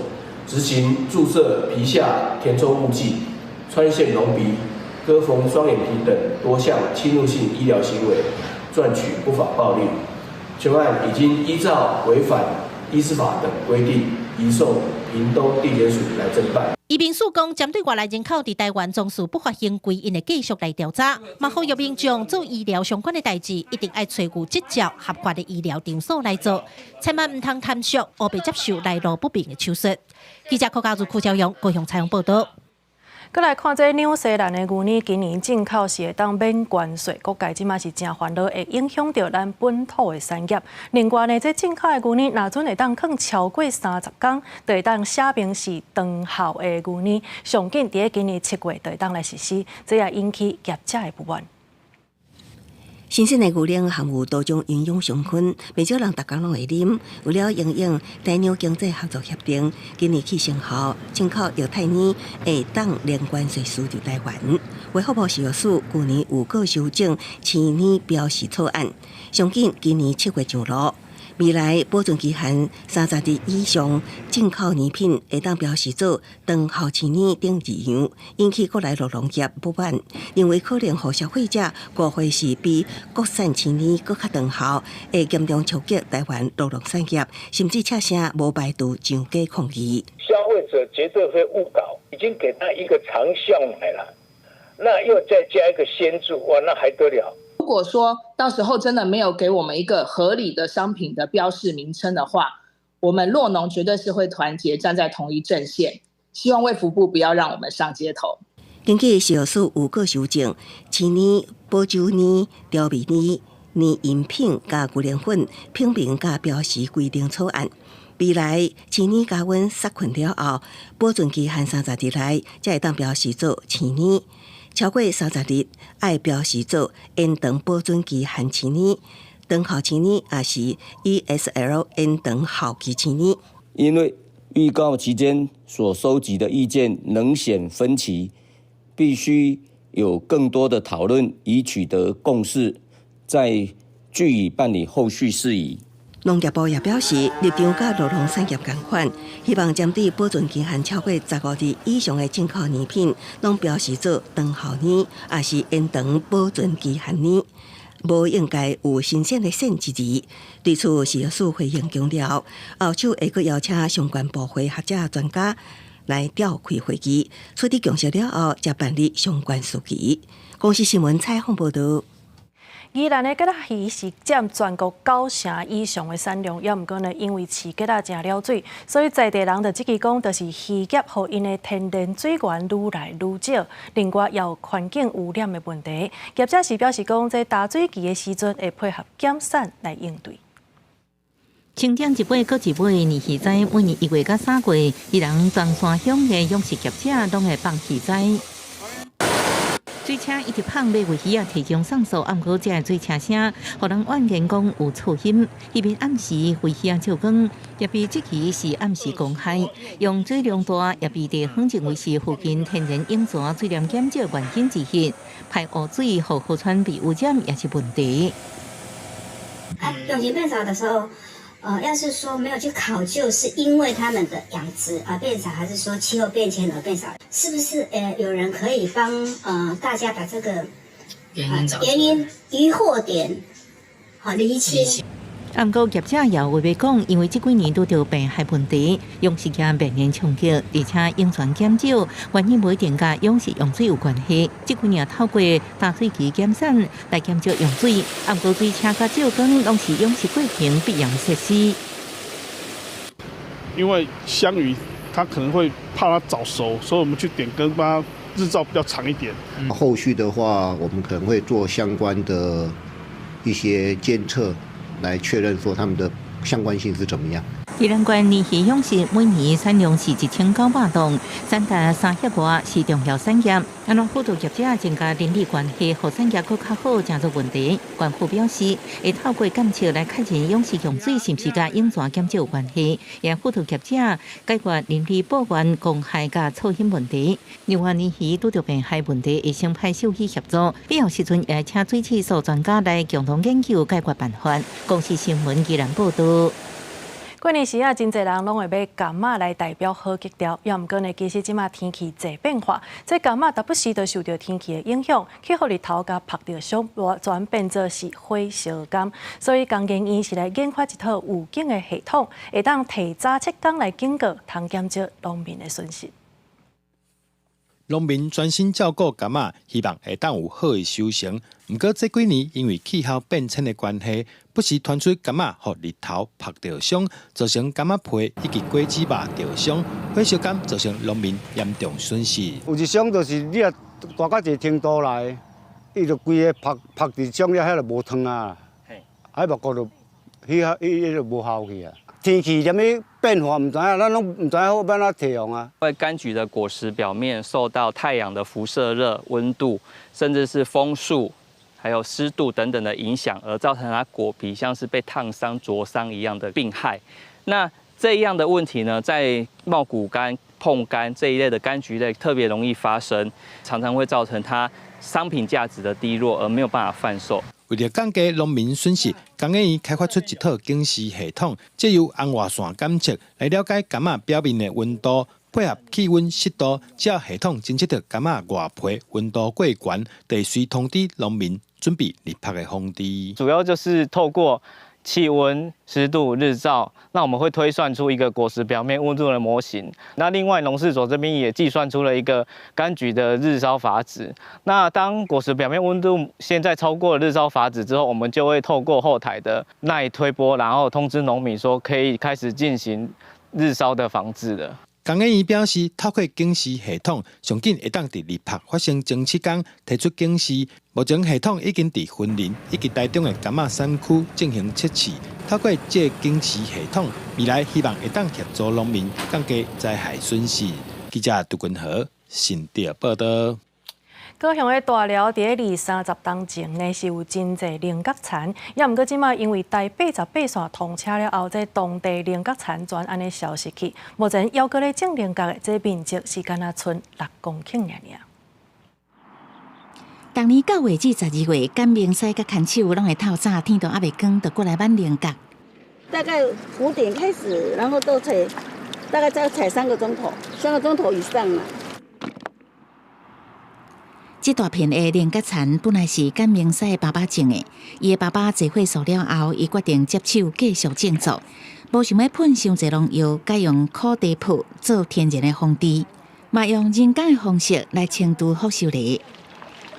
執行注射皮下填充物劑、穿線隆鼻、割縫雙眼皮等多項侵入性醫療行為，賺取不法暴利。全案已經依照違反醫師法等規定，移送屏東地檢署來偵辦。移民署講，針對外來人口佇台灣從事不法行為，𪜶會繼續來調查。嘛呼籲民眾做醫療相關的代誌，一定愛揣有執照合法的醫療場所來做，千萬毋通貪俗，烏白接受來路不明的手術。記者柯家如、柯昭勇高雄採訪報導。閣來看這紐西蘭的牛奶，今年進口是會當免關稅，各界這馬是誠煩惱，會影響著咱本土的產業。另外呢，這進口的牛奶，若準會當囥超過30工，就會當寫明是長效的牛奶。上緊佇今年7月就會當來實施，這也引起業者的不滿。新鮮的牛奶含有多種營養成分，袂少人逐工攏會啉。為了因應台紐經濟合作協定，今年起生效，進口液態奶會當零關稅輸入台灣。衛福部食藥署舊年有閣修正飼奶標示草案，上緊今年7月上路。未來保存期限30日以上進口奶品會當標示做長效飼奶等字樣，引起國內酪農業不滿，認為可能予消費者誤會是比國產飼奶閣較長效，會嚴重衝擊台灣酪農產業，甚至赤聲無排除上街抗議。消費者絕對會誤搞，已經給他一個長效奶了，那又再加一個鮮注，哇，那還得了？如果說到時候真的沒有給我們一個合理的商品的標示名稱的話，我們酪農絕對是會團結站在同一陣線，希望衛福部不要讓我們上街頭。根據食藥署有閣修正，飼奶、保酒奶、調味奶、奶飲品佮牛奶粉品名佮標示規定草案。未來飼奶加溫殺菌了後，保存期限30日內，才會當標示做飼奶。超過30日，愛標示做延長保存期限飼奶、長效飼奶，抑是 ESL 延長效期飼奶。因為預告期間所收集的意見仍顯分歧，必須有更多的討論以取得共識，再據以辦理後續事宜。農業部也表示，立場佮酪農產業仝款，希望針對保存期限超過15日以上的進口奶品，攏標示做長效奶，抑是延長保存期限奶，無應該有新鮮的鮮一字。對此，食藥署回應強調，後續會閣邀請相關部會學者專家來召開會議，取得共識了後，才辦理相關事宜。公視新聞採訪報導。宜蘭的蛤仔魚是佔全國9成以上的產量，猶毋過呢，因為飼蛤仔誠了水，所以在地人就質疑講，就是漁業予𪜶的天然水源愈來愈少，另外也有環境污染的問題。業者是表示講，這焦水期的時陣會配合減產來應對。清點一尾閣一尾，鯰魚仔每年1月佮3月，宜蘭中山鄉的養殖業者攏會放魚仔。水車一直放欲為魚仔提供送素，毋過這个水車聲，予人怨言講有噪音。彼邊暗時為魚仔照光，也被質疑是暗時公害。用水量大，也被地方認為是附近天然湧泉水量減少原因之一。排污水予河川被污染也是問題。啊，湧泉變少的時候，要是說沒有去考究，是因為他們的養殖而變少，還是說氣候變遷而變少？是不是？有人可以幫大家把這個原因疑惑點好釐清。毋過業者也有話講，因為這幾年拄著病害問題，養殖業面臨衝擊，而且湧泉減少，原因無一定佮養殖用水有關係。這幾年透過焦水期減產來減少用水，毋過水車佮照光攏是養殖過程必要設施。因為香魚它可能會怕它早熟，所以我們去點燈，幫它日照比較長一點。後續的話，我們可能會做相關的一些監測，來確認說它們的相關性是怎麼樣。宜蘭縣鯰魚養殖每年產量是1900噸，產達三協外是重要產業。按怎輔導業者增加鄰里關係，予產業閣較好，誠做問題。縣府表示，會透過監測來確認養殖用水是毋是佮湧泉減少有關係，也輔導業者解決鄰里抱怨公害佮噪音問題。另外，鯰魚拄著病害問題，會先派獸醫協助，必要時陣會請水試所專家來共同研究解決辦法。公視新聞宜蘭報導。過年時啊，真濟人攏會買柑仔來代表好吉兆。猶毋過呢，其實這馬天氣濟變化，這柑仔時不時就受著天氣的影響，去予日頭共曝著傷，轉變做是火燒柑。所以工研院是來研發一套預警的系統，會當提早7工來警告，通減少農民的損失。農民專心照顧柑仔，希望會當有好的收成。毋過這幾年因為氣候變遷的關係，不時傳出柑仔予日頭曝著傷，造成柑仔皮以及果子肉著傷，火燒柑造成農民嚴重損失。有一種就是你若大到一個程度來，伊就規个曝曝佇傷了，遐就無湯啊，啊，目骨就彼彼彼就無效去啊。天氣啥物變化毋知影，咱攏毋知影好欲按怎提防啊。因為柑橘的果實表面受到太陽的輻射熱、溫度，甚至是風速，還有濕度等等的影響，而造成它果皮像是被燙傷、灼傷一樣的病害。那這樣的問題呢，在茂谷柑、椪柑這一類的柑橘類特別容易發生，常常會造成它商品價值的低落，而沒有辦法販售。為著降低農民損失，工研院開發出一套警示系統，藉由紅外線檢測來了解柑仔表面的溫度，配合氣溫濕度，只要系統偵測著柑仔外皮溫度過懸，就會隨通知農民準備日曝的防治。主要就是透過氣溫、濕度、日照，那我們會推算出一個果實表面溫度的模型。那另外農試所這邊也計算出了一個柑橘的日燒閥值。那當果實表面溫度現在超過了日燒閥值之後，我們就會透過後台的 LINE 推播，然後通知農民說可以開始進行日燒的防治了。工研院表示，透過警示系統，上緊會當佇日曝發生前7工提出警示。目前系統已經佇雲林以及台中的柑仔產區進行測試。透過這個警示系統，未來希望會當協助農民降低災害損失。記者杜君和新竹報導。高雄的大寮佇咧二三十冬前呢，是有真濟菱角田，猶毋過這馬因為台八十八線通車了後，這當地菱角田全按呢消失去。目前猶閣咧種菱角的這面積是干焦賰6公頃爾爾。逐年9月至12月，簡明師佮牽手攏會透早天都猶未光，就過來挽菱角。大概5點開始，然後都採，大概再採3個鐘頭，3個鐘頭以上啦。這大片的菱角田本來是簡明師的爸爸種的，伊的爸爸坐火數了後，伊決定接手繼續種作，無想欲噴傷濟農藥，改用苦茶粕做天然的防治，嘛用人工的方式來清除福壽螺。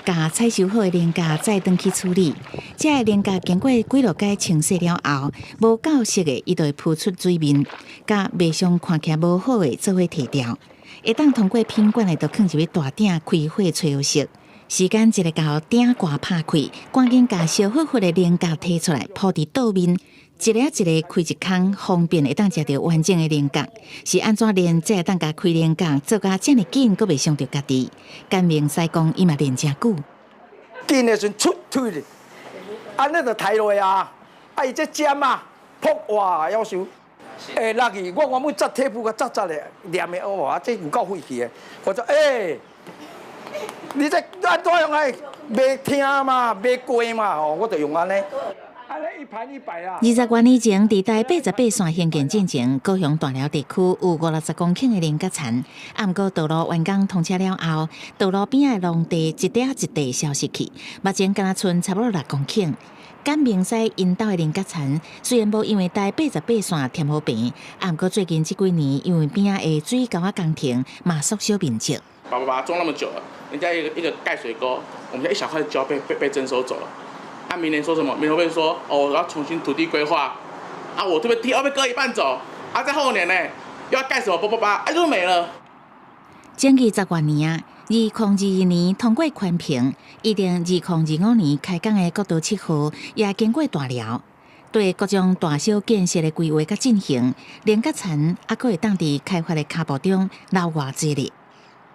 共採收好的菱角再轉去處理，這个菱角經過幾落擺清洗了後，無夠色的，伊就會浮出水面，佮賣相看起來無好的做伙提掉。會當通過品管的，就囥入去大鼎開火炊予熟。時間一个到，鼎蓋拍開，趕緊共燒火火的菱角提出來，鋪佇桌面，一个一个開一空，方便會當食著完整的菱角。是按怎練才會當共開菱角做甲遮爾緊，閣袂傷著家己？簡明師講，伊嘛練誠久。緊的時陣出推咧，按呢就抬落啊，啊伊這尖啊，噗哇，夭壽。會落去，我原本紮鐵布共紮紮咧，黏的哇，這有夠廢氣的。我說，欸，你這按怎用來？袂疼嘛，袂過嘛，哦，我就用按呢。按呢一盤一百啊。20多年前，佇台八十八線興建進前，高雄大寮地區有50-60公頃的菱角田。啊，毋過道路完工通車了後，道路邊的農地一塊一塊消失去，目前干焦賰差不多6公頃。簡明師𪜶兜的菱角田雖然無因為台八十八線添予平，啊，毋過最近這幾年因為邊仔的水溝仔工程嘛縮小面積。爸爸爸種那麼久了，人家一個一個蓋水溝，我們家一小塊就要被徵收走了。啊，明年說什麼？明年會說哦，我要重新土地規劃，啊，我這邊地要被割一半走，啊，在後年呢，又要蓋什麼？八八八，啊，就沒了。種20多年啊，2021年通過環評，預定2025年開工的國道7號也經過大寮。對各種大小建設的規劃佮進行，連佮田猶閣會當佇開發的跤步中留偌濟力。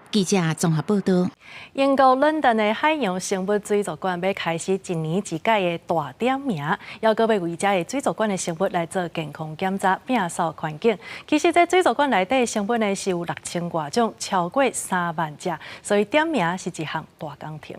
記者綜合報道。英國倫敦的海洋生物水族館欲開始一年一屆的大點名，猶閣欲為遮的水族館的生物來做健康檢查、摒掃環境。其實，這水族館內底生物呢是有6000外種，超過3萬隻，所以點名是一項大工程。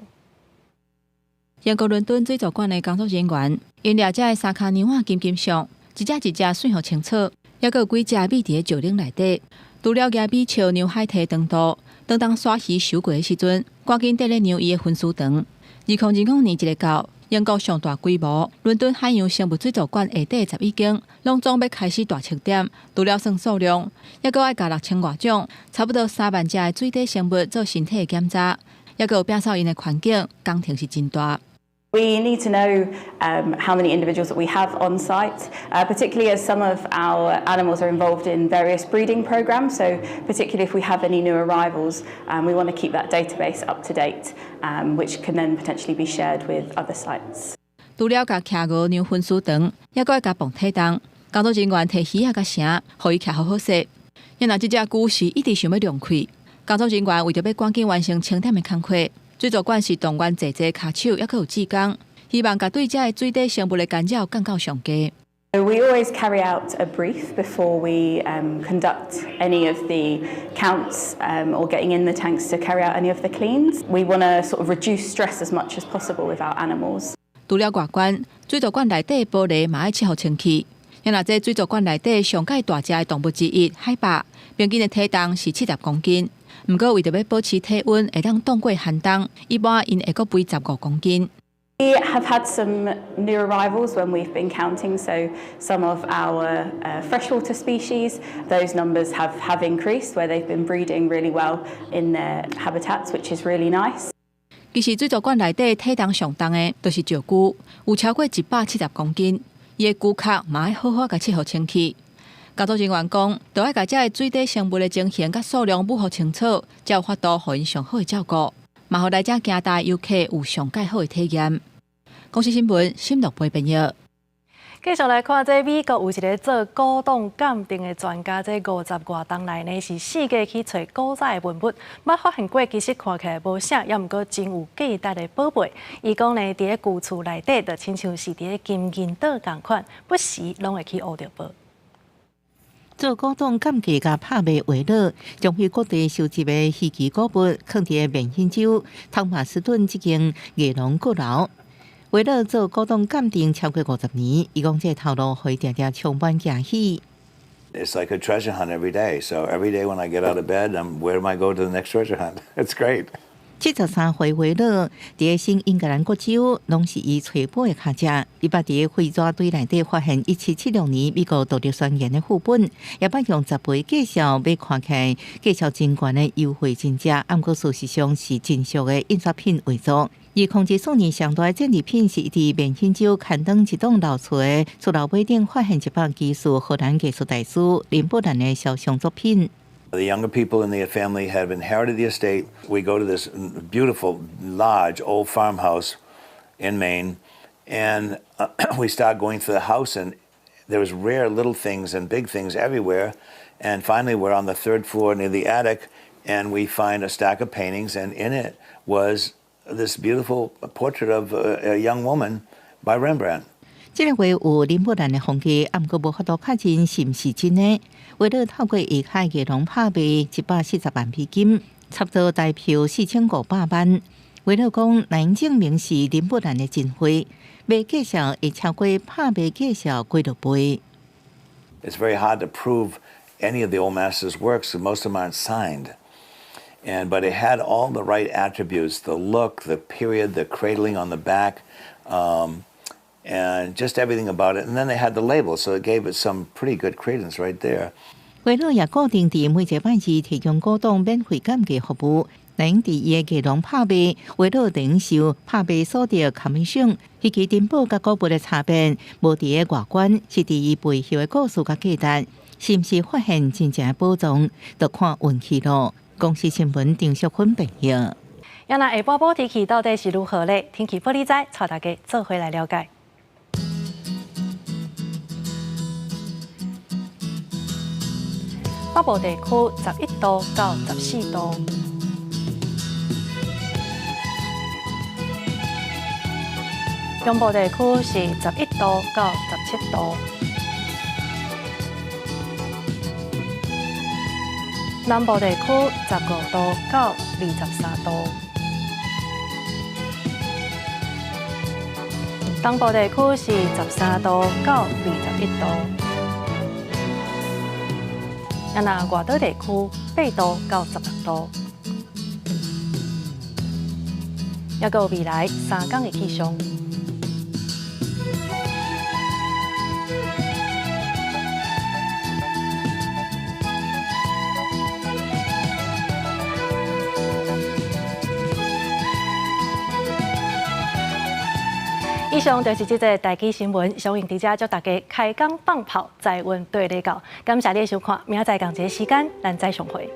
英國倫敦水族館的工作人員，𪜶掠遮的三跤娘仔金金象，一隻一隻媠予清楚，猶閣有幾隻覕佇咧石籠內底。除了舉米笑量海堤長度，當當鯊魚游過的時陣，趕緊綴咧量伊的分絲長。2025年一个到英國上大規模倫敦海洋生物水族館下底11間，攏總欲開始大清點。除了算數量，猶閣愛共6000外種，差不多3萬隻的水底生物做身體的檢查，猶閣有摒掃𪜶的環境，工程是真大。 We need to know how many individuals that we have on site, particularly as some of our animals are involved in various breeding programs. So, particularly if we have any new arrivals, we want to keep that database up to date, which can then potentially be shared with other sites. 除了共企鵝量分絲長，猶閣愛共磅體重。工作人員提魚仔佮繩，予伊徛好好勢。若這隻龜是一直想欲量開，工作人員為著欲趕緊完成清點的工課。水族館是動員濟濟跤手，猶閣有志工，希望共對遮的水底生物的干擾降到上低。 We always carry out a brief before we conduct any of the counts or getting in the tanks to carry out any of the cleans. We want to sort of reduce stress as much as possible with our animals. 除了外觀，水族館內底玻璃嘛愛切予清氣。若這水族館內底上蓋大隻的動物之一海豹，平均的體重是70公斤。毋過為著欲保持體溫，會當擋過寒冬，一般𪜶會閣肥15公斤。 We have had some new arrivals when we've been counting, so some of our freshwater species, those numbers have increased where they've been breeding really well in their habitats, which is really nice. 其實水族館內底體重上重的，就是石龜，有超過170公斤，伊的龜殼嘛愛好好共切予清氣。工作人員講，著愛共遮的水底生物的情形佮數量予清楚，才有法度予𪜶上好的照顧，嘛予來遮行大遊客有上蓋好的體驗。公視新聞，新樂貝編譯。繼續來看，這美國有一个做古董鑑定的專家，這50外冬來呢是四界去揣古早的文物，捌發現過其實看起來無啥，猶毋過真有價值的寶貝。伊講呢，佇咧舊厝內底，就親像是佇咧金銀島仝款，不時攏會去挖著寶。做古董鑑價佮拍賣為樂，將去各地收集的稀奇古物，囥佇緬因州湯馬斯頓這間藝廊閣樓。為了做古董鑑定超過50年，伊講這个頭路予伊定定充滿驚喜。 It's like a treasure hunt every day. So every day when I get out of bed, I'm where am I go to the next treasure hunt? It's great. 73歲維樂，佇新英格蘭各州攏是伊揣寶的跤跡。伊捌佇廢紙堆內底發現1776年美國獨立宣言的副本，也捌用10倍價數買看起來價數真懸的優惠真正，毋過事實上是真俗的印刷品偽作。2014年上大的戰利品是佇緬因州刊登一棟老厝的厝樓尾頂發現一幅疑似荷蘭藝術大師林布蘭的肖像作品。 The younger people in the family have inherited the estate. We go to this beautiful, large old farmhouse in Maine, and we start going through the house, and there was rare little things and big things everywhere. And finally, we're on the third floor near the attic, and we find a stack of paintings, and in it was this beautiful portrait of a young woman by Rembrandt. 這个畫有林布蘭的風格，毋過無法度確認是毋是真的。為了透過下海藝廊拍賣140萬美金，差不多台票4500萬。為了講難證明是林布蘭的真畫，賣價數會超過拍賣價數幾多倍。 It's very hard to prove any of the old masters' works, most of them aren't signed. But it had all the right attributes, the look, the period, the cradling on the back, and just everything about it. And then they had the label, so it gave it some pretty good credence right there. 維樂也固定佇每一個拜二提供古董免費鑑價服務。能佇伊的藝廊拍賣，維樂零售拍賣所得 commission，彼個珍寶佮古物的差別，無佇个外觀，是佇伊背後的故事佮價值，是毋是發現真正的寶藏，就看運氣囉。公視新聞丁淑芬編譯。啊那下晡晡天氣到底是如何咧？天氣報你知，帶大家做伙來了解。北部地區11度到14度。中部地區是11度到17度。南部地區15度到23度。東部地區是13度到21度。啊，若外島地區8度到16度。猶閣有未來3工的氣象。以上就是這節台語新聞，小穎佇遮祝大家開工放炮，財運綴咧到。感謝你的收看，明仔載仝一个時間，咱再相會。